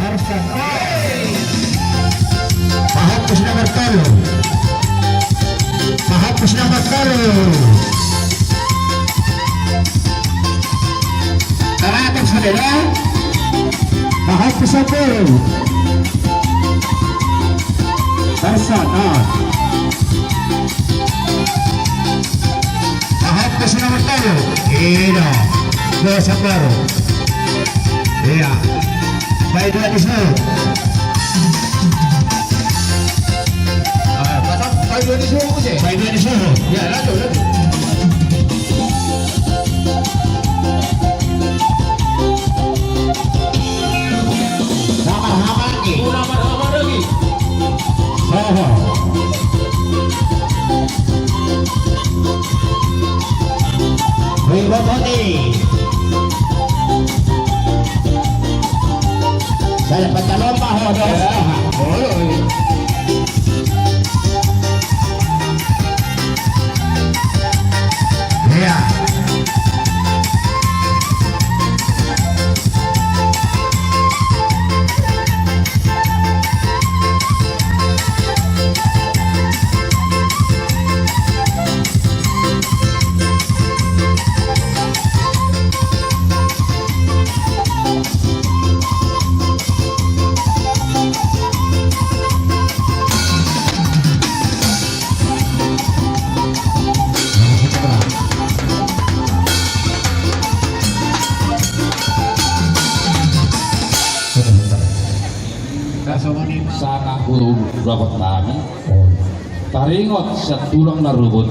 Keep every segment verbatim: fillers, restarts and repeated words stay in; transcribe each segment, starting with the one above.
Pahompus nomor tolu. Pahompus nomor tolu. Teratur sudah dah. Pahompus nomor tolu. Persen, ah. Pahompus nomor tolu. Ida. Dua sabar. Iya. Baik, dua di sini. Ah, pasang, baik, dua di sini, Gus, ya? Baik, dua di sini. Ya, lanjut, lanjut. Sabar, sabar lagi. Sabar, sabar lagi. Sabar. Ribot hoti. Saya pecah lomba, ho, dos. Ya. Iya. Sanga hudapot nami. Taringot sian tulang na rubut.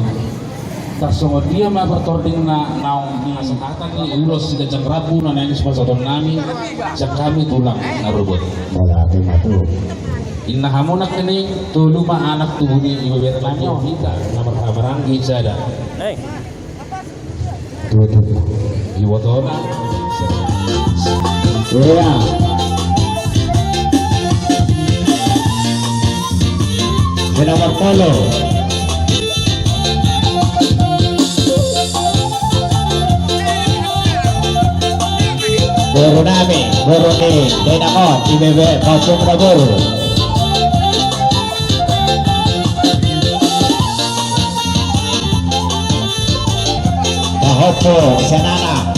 Tarsongon dia ma partordingna naung ninasahatan ni ulos siganjang rambu na naeng sipasahaton nami sian hami tulang na rubut. Mauliate ma tutu. Inna hamu nangkining tolu ma anak tubu ni ibebere nami on, hita na marhahamaranggi sada. Tutup. Ibotona. Iya. Nomor tolu. Boru nami, boru ni dainang on, ibebere, pahompusna boru. Pahompu sian anak.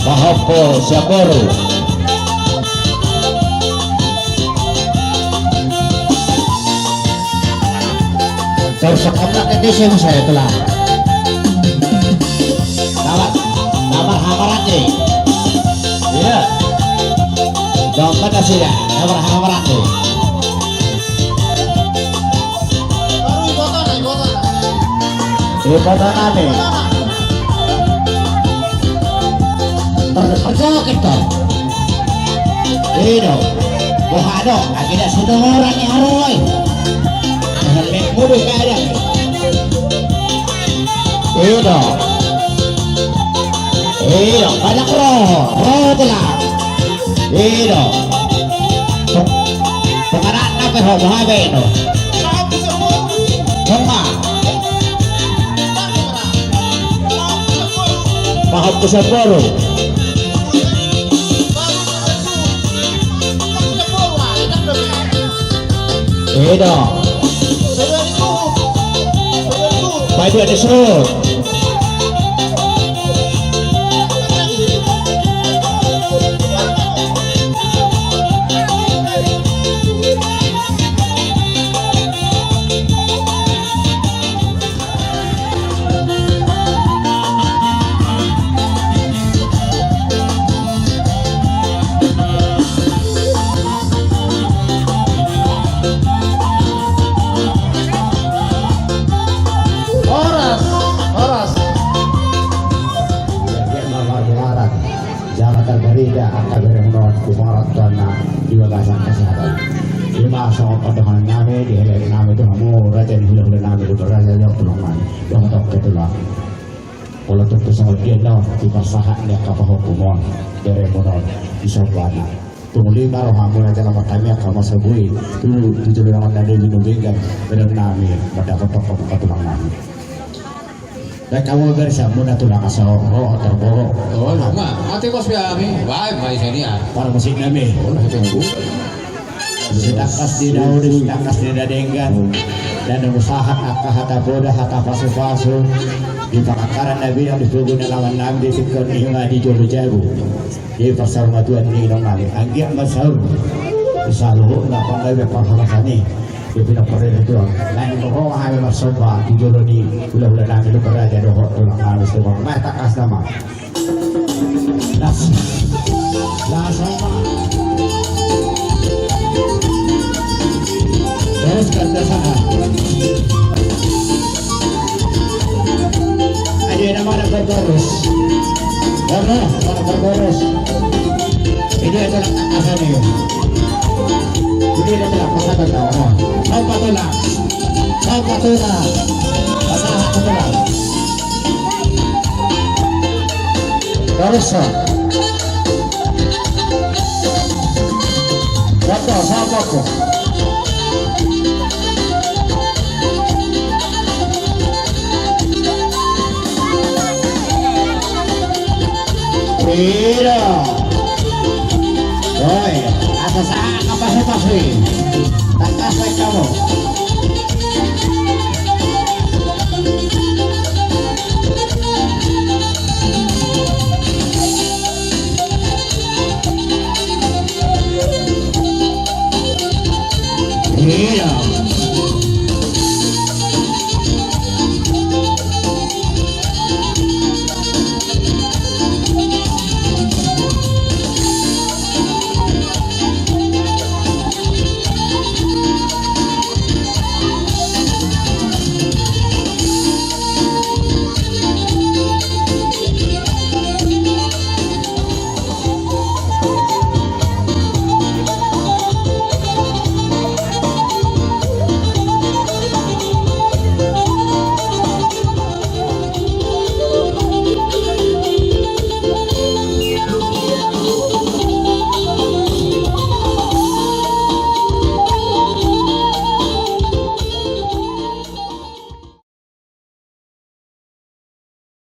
Pahompu sian boru. Terus sekamna ke desa saya telah. Dapat, dapat hamaran ni. Iya. Dapat nasida, dapat hamaran ni. Ibotona ni. Terus, terus, kita. Ido. Boha do, agi da sidohoran ni haroro i. Helek mudu kada. Ido. Ido, banyak roho, roho telah. Ido. Penganak apa ho, boha be ido. Homa. Pahompu sian boru. Ido. Baik, dua di suhut. Horas, horas. Jala tarbarita angka berengon on, hupasahat tu Tuhan na di bagasan kesehatan. Ima songon pandohan nami, dielek nami tu hamu, raja ni hulahula nami, dohot raja ni hulahula nami, dohot angka tulang. Molo tung pe songon dia do diparsahat ni angka pahompum on, berengon on, di sombana. Tung lima rohamuna jala marhami angka masa bui, tu, tu jolo nami na di binubinggan, berengon nami, mandapothon hamu angka tulang nami. Baen hamu barisamuna tulang asa ro, ro, tarboru. Oh, nama. Ate bos be hami. Baen, baen sini ah. Para musik nami. Oh, nah, itu. Sitangkas ni na uli, sitangkas ni na denggan. Ndang usaha angka hata poda, hata pasupasu. Di pangangkaran na bidang, di pogu ni alaman nami, di tingki on, ima di jolo jabu. Di parsarumatuan ni inong nami. Anggiat ma saur. Saluhutna panggabean parhorasan i. Di pinompar ni tulang. Naeng ro hami marsomba di jolo ni hulahula nami, Luka Raja dohot tulang nami Situbang. Baen tangkas nama. Las. Las, Oma. Terus kan dasar. Ada nama ada terus. Karena mana terus. Ini adalah tangkasan ini. Ini adalah pasangan kau. Apa tulang? Apa tulang? Pasangan tulang. Terus. Contoh, sama aku. Ira. Oi, asa sanga pasupasu i. Tangkas baen hamu.